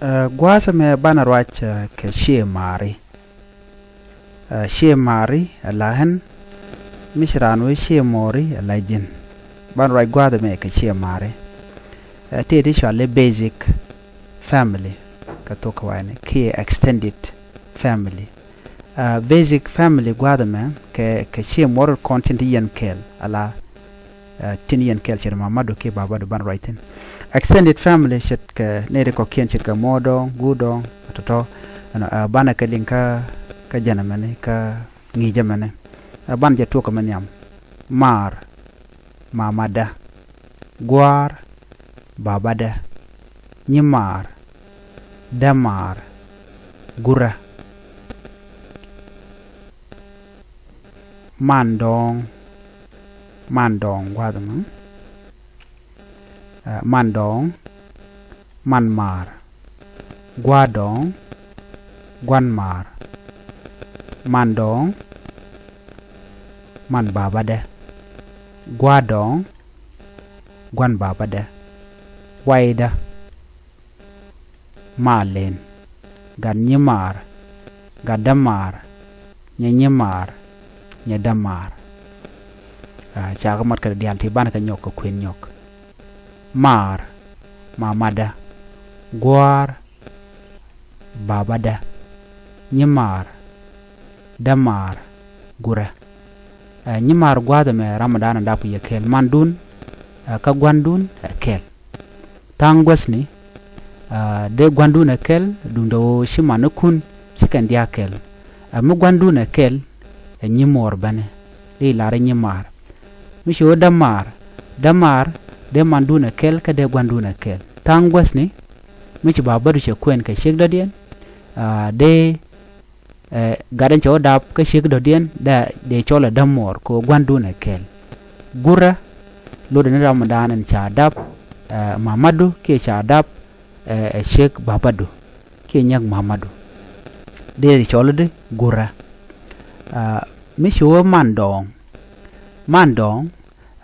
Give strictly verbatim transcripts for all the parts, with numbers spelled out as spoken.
Ɛ, gua̱a̱th ɛmɛ banɛ ruac, ɛ, kɛ ciëë maari. Ɛ, ciëë maari ɛ la ɣän, mi ci raan wee ciëë mɔɔri ɛ la ji̱n. Banɛ ruac gua̱a̱th ɛmɛ kɛ ciëë maari. Ɛ, tëë ti cɔal i̱ basic family kɛ thok kɛ wa̱i̱ni kiɛ extended family. Ɛ, basic family gua̱a̱th ɛmɛ kɛ, kɛ ciëë muɔɔr kɔn tin ti yɛn kɛɛl ala, ɛ, tin yɛn kɛɛl ce̱t mamadu kiɛ babadu banɛ ruac thi̱n. Extended family ce̱tkɛ nɛy ti kɔ̱kiɛn ce̱tkɛ muɔɔr dɔ̱ŋ, guur dɔ̱ŋ, tɔ̱tɔ̱, ɛnɔ, ɛ, banɛ kɛ liŋ kä, kä jɛn ɛmɛni, kä ŋi̱i̱c ɛmɛni. Ɛ, banɛ jɛ tuɔk kɛ mi nhiam. Maar, mamadä. Gua̱a̱r, babadä. Nyimaar, dämaar, gurä. Man dɔ̱ɔ̱ŋ, man dɔ̱ɔ̱ŋ gua̱a̱th ɛmɛ. Ɛ, man dɔ̱ɔ̱ŋ, man maar. Gua̱a̱r dɔ̱ɔ̱ŋ, gua̱n maar. Man dɔ̱ɔ̱ŋ, man babadä. Gua̱a̱r dɔ̱ɔ̱ŋ, gua̱n babadä. Waydä. Maal len. Gat nyimaar. Gat dämaar. Nyɛ nyimaar. Nyɛ dämaar. Aa, ca kɛ mat kɛ diaal ti banɛ kɛ nyɔk kɛ kuën nyɔk. Maar. Mamadä. Gua̱a̱r. Babadä. Nyimaar. Dämaar. Gurä. Ɛ, nyimaar gua̱a̱th ɛmɛ ram ɛ da̱a̱n ɛ dap kɛ yɛ kɛɛl. Mandun, ɛ, kä gua̱ndun ɛ kɛl. Tha̱a̱ŋ guäthni, ɛ, dee gua̱ndun ɛ kɛl, duundɛ ɣöö ci manikun ci kɛn dia̱a̱k kɛl. Ɛ, mi gua̱ndun ɛ kɛl, ɛ nyimuɔɔr bäni, dee lar i̱ nyimaar. Mi ci ɣöö dämaar, dämaar dee mandun ɛ kɛl kä dee gua̱ndun ɛ kɛl. Tha̱a̱ŋ guäthni, mi ci babädu cɛ kuɛn kɛ ciek dɔ̱diɛn, ɛ, dee Ɛ, gat in cɛ wä dap kä ciek dɔ̱diɛn dee, dee cɔl ɛ dämuɔɔr kɛ ɣöö gua̱ndun ɛ kɛl. Gurä, lotdɛ ni ram ɛ da̱a̱n in ca dap, ɛ, mamaddu kiɛ ca dap, ɛ, ɛ ciek babaddu kiɛ nyäk mamaddu. Dee cɔl i̱di gurä. Ɛ, mi ci wä man dɔɔŋ. Man dɔɔŋ,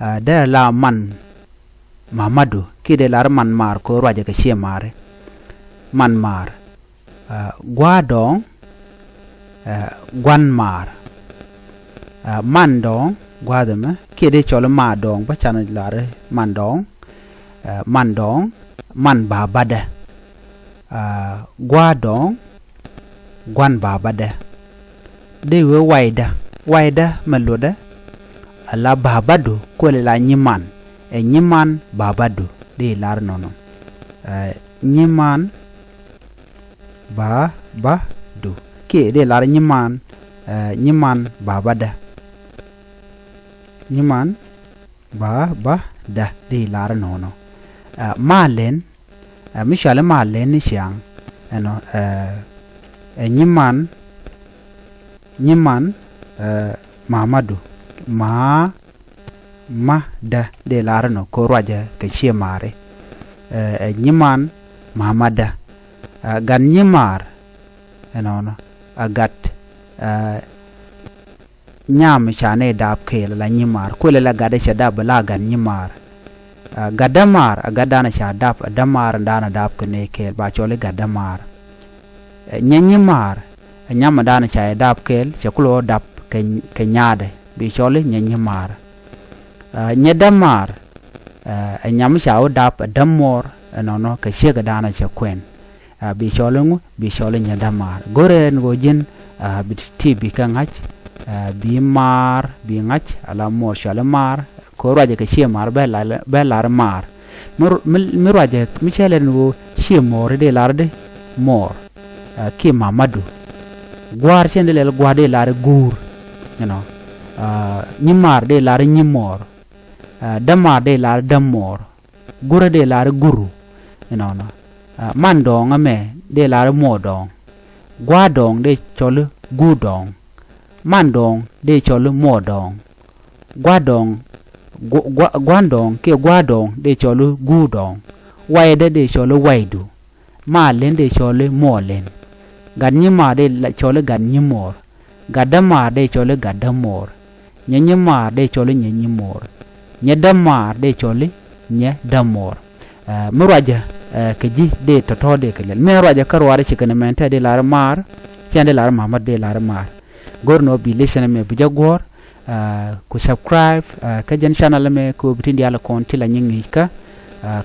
ɛ, derɛ la man mamaddu kiɛ dee lar man maar kɛ ɣöö ruacɛ kɛ ciëë maari. Man maar. Ɛ, gua̱a̱r dɔ̱ɔ̱ŋ, ɛ, gua̱n maar. Ɛ, man dɔ̱ɔ̱ŋ, gua̱a̱th ɛmɛ, kiɛ dee cɔl i̱ maar dɔ̱ɔ̱ŋ, bä canɛ lar i̱ man dɔ̱ɔ̱ŋ, ɛ, man dɔ̱ɔ̱ŋ, man babadä. Ɛ, gua̱a̱r dɔ̱ɔ̱ŋ, gua̱n babadä. Dee wee waydä, waydä mɛ lotdä, ala babaddu, kuël ala nyiman, ɛ nyiman babaddu, dee lar nɔnɔ. Ɛ, nyiman, Ba, ba, du. Kiɛ dee lar nyiman, ɛ, nyiman babadä. Nyiman, ba, ba, dä. Dee lar nɔnɔ. Ɛ, malen, ɛ, mi cuali malen ni ciaŋ. Ɛnɔ, ɛ, ɛ, nyiman, nyiman, ɛ, mamadu. Ma, ma, dä, dee lar nɔ kɛ ɣöö ruacɛ kɛ ciëë maari. Ɛ, ɛ, nyiman, mamadä. Ɛ, gat nyimaar, ɛnɔnɔ, ɛ gat, ɛ, nyam ca ni dap kɛɛl la nyimaar. Kuël la gat cɛ dap la gat nyimaar. Ɛ, gat dämaar, ɛ gat danɔ ca dap, ɛ dämaar danɔ dap kɛ ni kɛɛl, ba cɔl i̱ gat dämaar. Ɛ, nyɛ nyimaar, ɛ nyam danɔ ca jɛ dap kɛɛl, cɛ kulɛ wä dap kɛ, kɛ nyaadɛ, bi cɔl i̱ nyɛ nyimaar. Ɛ, nyɛ dämaar, ɛ, ɛ nyam ca wä dap ɛ dämuɔɔr, ɛnɔnɔ kɛ ciek ɛ danɔ cɛ kuɛn. Ɛ, bi cɔl i̱ ŋu, bi cɔl i̱ nyɛ dämaar. Go̱rɛ ɛn ɣöö ji̱n, ɛ, bi ti bi kɛ ŋa̱c, ɛ, bi maar, bi ŋa̱c, ala muɔɔr cuali maar, kɛ ɣöö ruacɛ kɛ ciëë maar bɛ lar, bɛ lar maar. Mi ru-, mi, mi ruacɛ, mi cɛ lɛl ɛn ɣöö ciëë mɔɔri dee lar i̱di mɔɔr. Ɛ, kiɛ mamaddu. Gua̱a̱r cɛn dee lɛl gua̱a̱r dee lar i̱ guur. Ɛnɔ. Ɛ, nyimaar dee lar i̱ nyimɔɔr. Ɛ, dämaar dee lar i̱ dämuɔɔr. Gurä dee lar i̱ guru. Ɛnɔnɔ. Ɛ, man dɔɔŋ ɛmɛ dee lar i̱ muɔɔr dɔɔŋ. Gua̱a̱r dɔɔŋ dee cɔl i̱ guur dɔɔŋ. Man dɔɔŋ dee cɔl i̱ muɔɔr dɔɔŋ. Gua̱a̱r dɔɔŋ, gu-, gua-, gua̱a̱r dɔɔŋ kiɛ gua̱a̱r dɔɔŋ dee cɔl i̱ guur dɔɔŋ. Waydä dee cɔl i̱ waydu. Malen dee cɔl i̱ muɔɔr len. Gat nyimaar dee la-, cɔl i̱ gat nyimuɔɔr. Gat dämaar dee cɔl i̱ gat dämuɔɔr. Nyɛ nyimaar dee cɔl i̱ nyɛ nyimuɔɔr. Nyɛ dämaar dee cɔl i̱ nyɛ dämuɔɔr. Ɛ, mi ruacä, Kɛ ji̱ dee tɔ̱tɔ̱ dee kɛ lɛl mëë ruacɛ kä ruaarɛ ci kɛn mɛn tɛ dee lar maar. Cian dee lar maar mät dee lar maar. Go̱r ni ɣöö bi listen mɛ bi jɛ guɔ̱ɔ̱r. Ku subscribe kä jɛn channel mɛ kɛ ɣöö bi tin diaal kɔn ti la nyi ŋi̱i̱c kä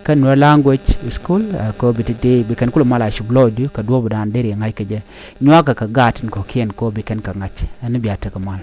kä Nuer language school. Kɛ ɣöö bi ti dee bi kɛn kulɛ mal a cup lɔɔcdu kɛ duɔ̱ɔ̱pdan dee ri ŋa̱c kɛ jɛ. Nyuakä kɛ gaat in kɔ̱kiɛn kɛ ɣöö bi kɛn kɛ ŋa̱c. Ɛn bia tekɛ mal.